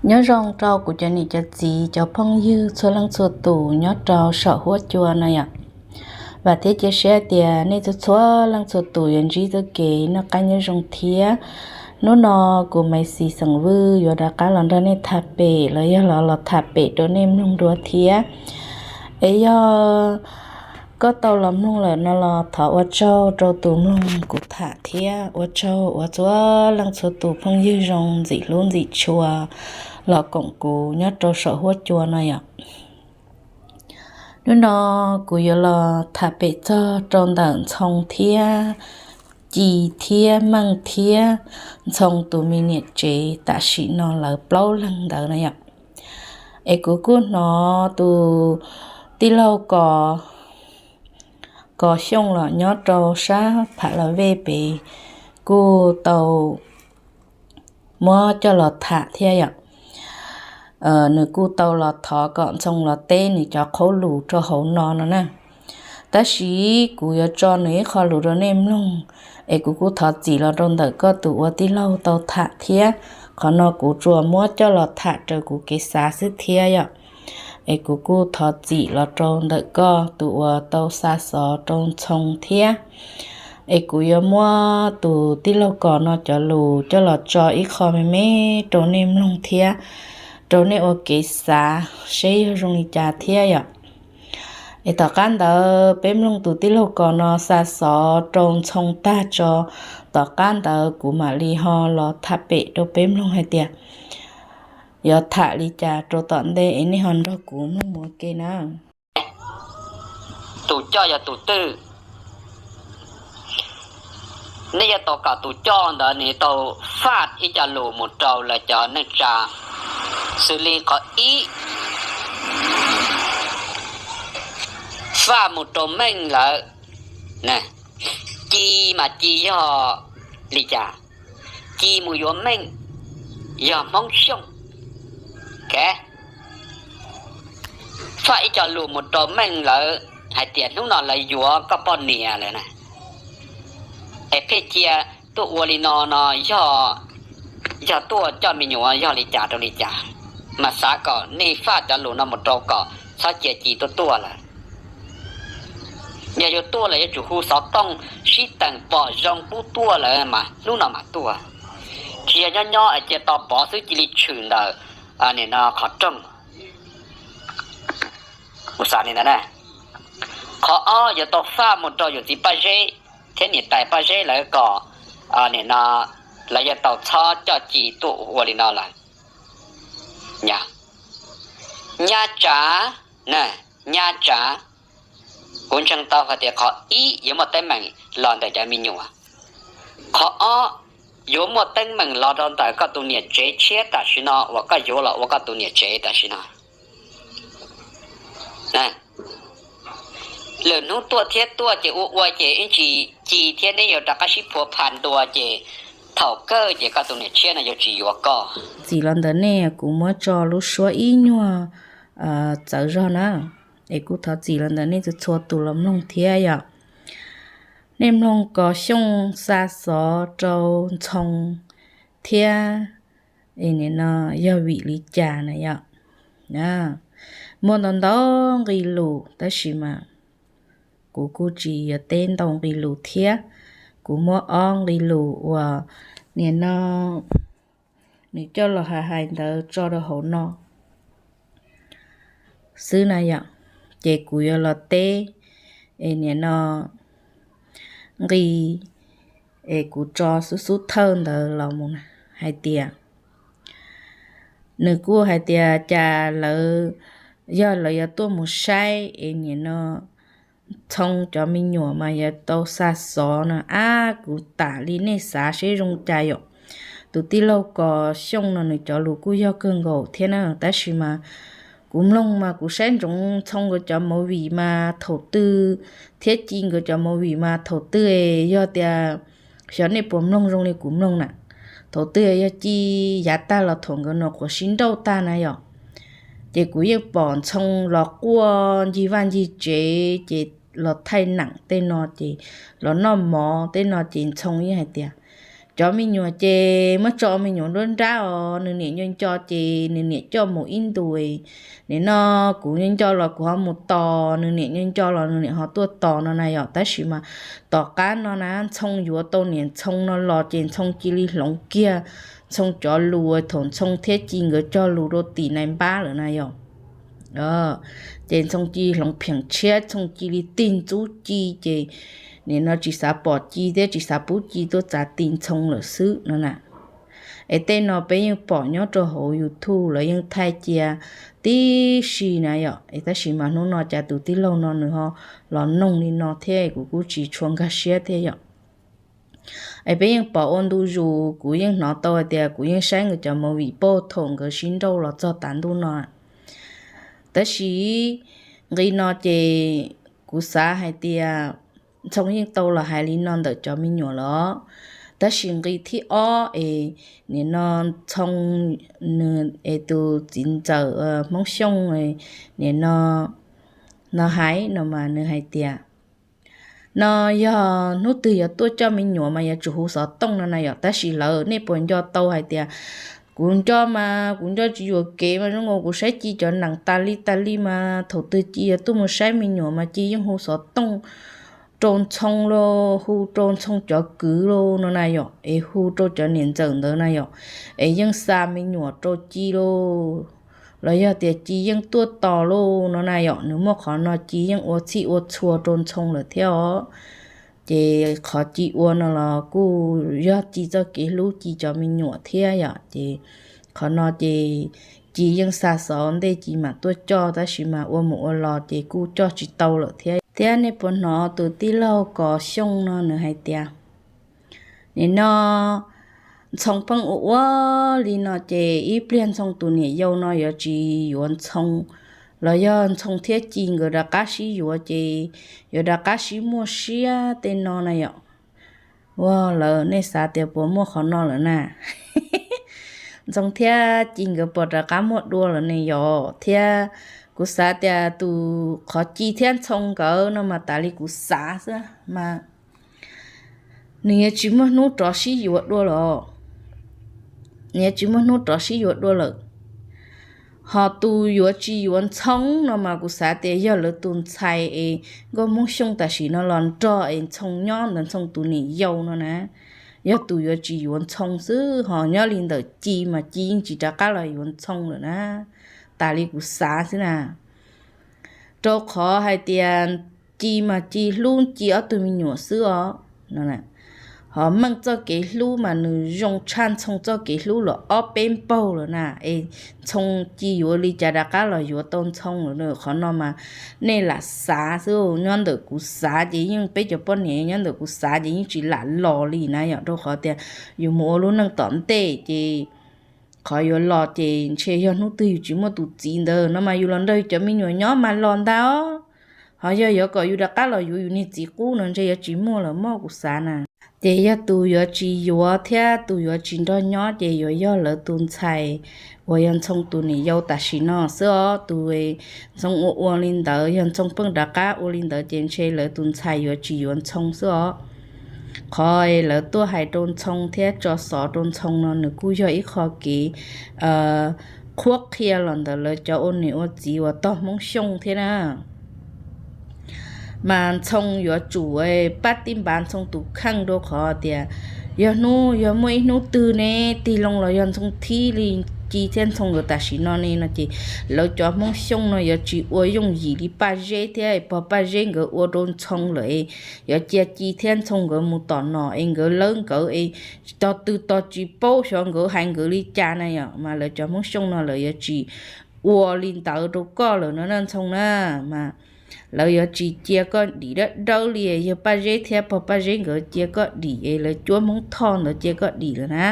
Nyob zoo rau kuv cov niam cov txiv cov phooj ywg txhua leej txhua tus nyob rau saum huab cua no yom. Vam thiab cia siab tias nej txhua txhua leej txhua tus yuav ntsib txoj kev noj qab nyob zoo thiab. Hnub no kuv Maiv Xis xeem Vwj yuav rov qab los nrog nej tham pem los yog los los tham pem rau nej mloog dua thiab. Es yog koj tau los mloog lawm no los thov ua tsaug rau tus mloog kuv tham thiab ua tsaug ua txhua leej txhua tus phooj ywg zoo ntxim hlub ntxim tshua los koom kuv nyob rau saum huab cua no yom. Hnub no kuv yuav los tham pem txog rau ntawm Ntxhoo thiab Ci thiab Meej thiab Ntxhoo tus me niam tsev tam sim no lawv plaub leeg ntawd na yom. Es kuv kuj hnov tus tij laug Kos, Kos Xyooj los nyob rau sab Pham Las Vej pem kuj tau muab coj los tham thiab yom. Nws kuj tau los thov kom Ntxhoo los teb nws cov qhaub lus rau hauv no no na. Tab sis kuv yuav tso nws ib qho lus rau nej mloog, es kuv kuj thov txim los rau ntawm koj tus ua tij laug tau tham thiab. Qhov no kuv tsuas muab coj los tham raws kuv kev xav xwb thiab yom. Es kuv kuj thov txim los rau ntawm koj tus uas tau xa xov rau Ntxhoo thiab. Es kuv yuav muab tus tij laug Kos no cov lus coj los tso ib qho me me rau nej mloog thiab, rau nej ua kev xav seb yog zoo li cas thiab yom. Es tom qab ntawd peb mloog tus tij laug Kos no xa xov rau Ntxhoo tag tso, tom qab ntawd kuv mam li ho los tham pem rau peb mloog hais tias yuav tham li cas rau tom ntej es nej ho nrog kuv mloog mus ua ke na. Tus coj yog tus twg? Nej yuav tau kom tus coj ntawd nws tau faj ib co lus mus rau lawv cov neej tsa, xws li qhov ib, faj mus rau Meej lawm. Ci mas Ci yog li cas? Ci mus yuav Meej, yog Hmoob Xyooj. Faj ib co lus mus rau Meej lawv hais tias hnub no lawv yuav koj poj niam lawm na. Es pheej cia tuaj ua li no no, yog tuaj coj me nyuam yog li cas rau li cas, mas xav kom nej faj cov lus no mus rau kom txhob cia Ci tuaj tuaj lawm. Yog yuav tuaj los yuav tsum hu xov tooj sib teem pom zoo pub tuaj lawm mas hnub no mam tuaj. Tsis yog nyob nyob es cia tos pov xwb cia li tshwm ntawm qhov rooj. Kuv xav li ntawd na. Qhov ob, yuav tau faj mus rau yawm txiv Paj Zeb thiab niam tais Paj Zeb lawv kom nim no lawv yuav tau txhob coj Ci tuaj ua li no lawm. Nyab tsav, nyab tsav, kuv ntseeg tau hais tias qhov ib yuav muaj teeb meem los ntawm cov me nyuam. Qhov ob, yuav muaj teeb meem los rau ntawm koj tus niam tsev tshiab tam sim no uas koj yuav los ua koj tus niam tsev tam sim no. Lwm hnub tuaj thiab tuaj ces ua ua ces ib ntsis Ci thiab neb yuav rov qab sib phuav phas dua ces thaum kawg ces koj tus niam tshiab no yuav tsis yuav koj. Txim los ntawm nej, kuv muab tso lub suab ib nyuag txawv zog na, es kuj thov txim los ntawm nej txhua txhua tus los mloog thiab yom. Nej mloog Kos Xyooj xa xov rau Ntxhoo thiab, nim no yog vim li cas na yom. Muaj ntau ntau nqi lus tab sis mas kuv kuj tsis yuav teb ntau nqi lus thiab. Kuv muab ob nqi lus uas nim no nws coj los hais hais ntawd tso rau hauv no xwb na yom. Ces kuv yuav los teb, es nim no nqi es kuv tso xub xub thawj ntawd los mus hais tias, nws kuj hais tias cas lawv, yog lawv yuav tuaj mus saib es nim no Ntxhoo cov me nyuam mas yuav tau xa xov no. Ab, kuv tam li nej xav seb zoo cas yom. Tus tij laug Kos Xyooj no nws cov lus kuj yog kawg nkaus thiab na, tab sis mas kuv mloog mas kuv saib ntsoov Ntxhoo nkawd cov movie mas thaum twg thiab Ci nkawd cov movie mas thaum twg yog tias xyov nej puas mloog zoo li kuv mloog na. Thaum twg yog Ci yav tag los thaum nkawd nws quav sib nrauj tag na yom, ces kuv yeej pom Ntxhoo los quaj ncig vaj ncig tsev ces los thaij nam tej no ces los noj mov tej no ces Ntxhoo yeej hais tias, Cov me nyuam ces muab tso me nyuam nruab nrab os, nws niam nco nco ces nws niam coj mus ib ntus. Nim no kuv nco nco los kuv ho mus tos, nws niam nco nco los nws niam ho tuaj tos no na yom. Tab sis mas tom qab no na Ntxhoo yuav tau niam Ntxhoo no los ces Ntxhoo cia li hloov kiag Ntxhoo cov lus, thaum Ntxhoo thiab Ci nkawd cog lus rau tim nais npab lawm na yom. Ces Ntxhoo cia li hloov pheem tshiab, Ntxhoo cia li tig ntxub Ci ces nim no tsis xav pom Ci thiab tsis xav pub Ci tuaj txav ti Ntxhoo lawm xwb no na. Es tej no peb yeej pom nyob rau hauv YouTube lawv yeej thaij cia tib si na yom. Es tab sis mas hnub no cas tus tij laug no nws ho los noog li no thiab kuv kuj tsis tshua nkag siab thiab yom. Es peb yeej pom ua ntu zus, kuv yeej hnov tau hais tias kuv yeej saib nkawd cov movie pauj thaum nkawd sib nrauj los txog tav ntuj no. Tab sis nqi no ces kuv xav hais tias Ntxhoo yeej tau los hais li no ntawm cov me nyuam los, tab sis nqi thib ob es nim no Ntxhoo nws es tus txiv ntxawm Hmoob Xyooj nim no no hais no mas nws hais tias no yog hnub twg yuav tuaj coj me nyuam mas yuav tsum hu xov tooj no na yom. Tab sis lawv nej puas nco tau hais tias kuv nco mas kuv nco tsis yuam kev mas zoo nkaus kuv saib Ci cov nees tas li tas li mas thaum twg Ci yuav tuaj mus saib me nyuam mas Ci yeej hu xov tooj rau Ntxhoo los hu rau Ntxhoo cov kwv los no na yom, es hu rau cov niam ntxawm ntawd na yom, es yeej xa me nyuam rau Ci los, los yog tias Ci yeej tuaj tos los no na yom. Nws muaj qhov no Ci yeej ua txhij ua txhua rau Ntxhoo lawm thiab os. Ces qhov Ci ua no los kuj yog Ci txoj kev hlub Ci cov me nyuam thiab yom. Ces qhov no ces Ci yeej xa xov ntej Ci mam tuaj coj, tab sis mas ua mus ua los ces kuj coj tsis tau lawm thiab. Thiab nej puas hnov tus tij laug Kos Xyooj no nws hais tias nim no Ntxhoo pheej ua ua li no ces ib pliag Ntxhoo tus niam yau no yuav tsis yuav Ntxhoo, los yog Ntxhoo thiab Ci nkawd rov qab sib yuav ces yuav rov qab sib muaj siab tej no na yom. Ua lawm nej xav tias puas muaj qhov no lawm na? Ntxhoo thiab Ci nkawd puas rov qab muaj dua lawm ne yom? Thiab kuv xav tias tus qhov Ci thiab Ntxhoo nkawd no mas tas li kuv xav xwb mas nws yuav tsis muaj hnub rov sib yuav dua lawm. Nws yuav tsis muaj hnub rov sib yuav dua lawm. Ho tus yuav tsis yuav Ntxhoo no mas kuv xav tias yog lawv tus ntxhais es nkauj Hmoob Xyooj tam sim no los nrog es Ntxhoo nyob ntawd, Ntxhoo tus niam yau no na, yog tus yuav tsis yuav Ntxhoo xwb. Ho nyob li ntawm Ci mas Ci yeej tsis rov qab los yuav Ntxhoo lawm na, tas li kuv xav xwb na. Rau qhov hais tias Ci mas Ci hlub Ci ob tug me nyuam xwb os. Ho Meej txoj kev hlub mas nws zoo tshaj Ntxhoo txoj kev hlub los ob peb npaug lawm na. Es Ntxhoo Ci yuav li cas rov qab los yuav tau Ntxhoo lawm? Qhov no mas nej lam xav xwb, nyob ntawm kuv xav ces yeej, peb cov poj niam nyob ntawm kuv xav ces yeej tsis lam los li na yom. Rau qhov tias yus mus ua lub neej tom ntej ces qhov yuav los ces ntshe yog hnub twg yus tsis muaj tus txiv ntawd no mas yus los nrog yus cov me nyuam nyob mas los ntag. Ho yog yuav kom yus rov qab los yuav yus niag txiv qub no ntshe yuav tsis muaj lawm mog kuv xav na. Ces yog tus yuav tsis yuav thiab tus yuav tsis nrog nyob ces yuav yog lawv tus ntxhais uas yog Ntxhoo tus niam yau tam sim no xwb os. Tus Ntxhoo ua ua li ntawd, yog Ntxhoo pheej rov qab ua li ntawd ces ntshe lawv tus ntxhais yuav tsis yuav Ntxhoo xwb os. Qhov lawv tuaj hais rau Ntxhoo thiab tso xov rau Ntxhoo no nws kuj yog ib qho kev qhuab qhia los ntawm lawv cov ua niam ua txiv uas tog Hmoob Xyooj thiab na. Mas Ntxhoo yuav tsum pab tij npav Ntxhoo tus kheej rau qhov tias yog hnub, yog muaj ib hnub twg ne tig loo los yog Ntxhoo thib li Ci thiab Ntxhoo nkawd tam sim no ne no ces lawv cov Hmoob Xyooj no yuav tsis ua yooj yim li Paj Zeb thiab pog Paj Zeb nkawd ua rau Ntxhoo lawm es yuav cia Ci thiab Ntxhoo nkawd mus tom nom es nkawd lawv nkawd es tog twg tog tsis paub xyov nkawd hais nkawd li cas na yom. Mas lawv cov Hmoob Xyooj no lawv yuav tsis ua li ntawd rau koj lawm no na Ntxhoo na. Mas lawv yuav tsis cia koj dim dawb dawb li yawg Paj Zeb thiab pog Paj Zeb nkawd cia koj dim es lawv cuab Hmoob Thoj ntawd cia koj dim lawm na.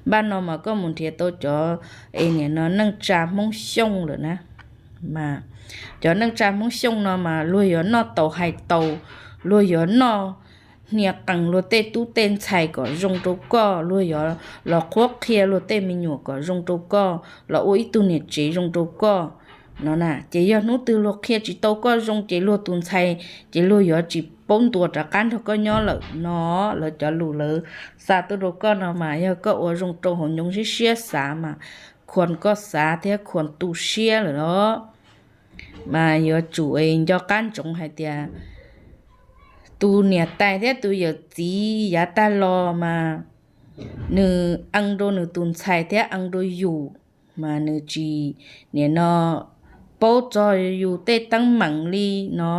Npaj no mas koj mus nrhiav tau cov es nim no neej tsa Hmoob Xyooj lawm na. Mas cov neej tsa Hmoob Xyooj no mas luag yuav noj taus hais taus, luag yuav noj hnia qees luag tej tub tej ntxhais kom zoo rau koj, luag yuav los qhuab qhia luag tej me nyuam kom zoo rau koj, los ua ib tug niam tsev zoo rau koj. no na. Ces yog hnub twg luag qhia tsis tau koj zoo ces luag tus ntxhais ces luag yuav tsis paub ntuas rov qab nrog koj nyob lawm no. Lawv cov lus lawv xa tuaj rau koj no mas yog koj ua zoo rau hauv nyob siab siab xav mas khuas koj xav thiab khuas tu siab lawm los mas yuav tsum nco qab ntsoov hais tias tus niam tais thiab tus yawm txiv yav tag los mas nws ees rau nws tus ntxhais thiab ees rau yus, mas nws tsis nim no paub txog yus tej teeb meem li no.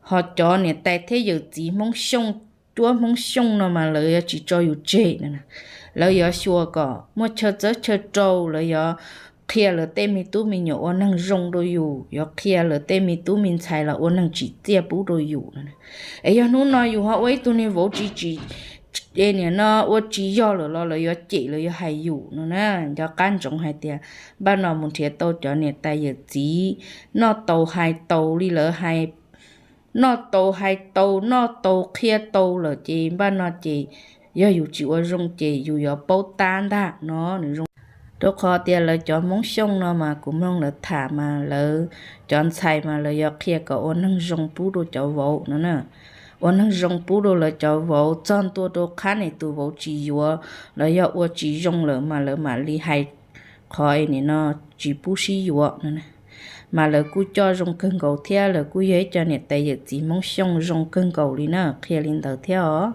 Ho cov niam tais thiab yawm txiv Hmoob Xyooj, cuab Hmoob Xyooj no mas lawv yuav tsis tso yus tseg no. Lawv yuav xyuas kom muaj chaw txawb chaw rau, lawv yuav qhia lawv tej me tub me nyuam ua neeg zoo rau yus, yuav qhia lawv tej me tub me ntxhais los ua neeg tsim txiaj pub rau yus no. Es yog hnub no yus ho ua ib tug niag vauv tsis tsim, nim no ua tsis yog lawm los lawv yuav cem, lawv yuav hais yus no na. Nco qab ntsoov hais tias npaj no mus nrhiav tau cov niam tais yawm txiv noj tau hais tau li lawv hais, noj tau hais tau, noj tau qhia tau lawm ces npaj no ces yog yus tsis ua zoo ces yus yuav paub tab ntag no. Rau qhov tias lawv cov Hmoob Xyooj no mas kuv mloog lawv tham mas lawv cov ntxhais mas lawv yuav qhia kom ua neeg zoo pub rau cov vauv no na. Ua neeg zoo pub rau lawv cov vauv, txog ntua rau qhab nim tus vauv tsis yuav los yog ua tsis zoo lawm mas lawv mam li hais qhov nim no tsis pub sib yuav no. Mas lawv kuj coj zoo kawg nkaus thiab lawv kuj yog ib co niam tais yawm txiv Hmoob Xyooj zoo kawg nkaus li na, qhia li ntawd thiab os.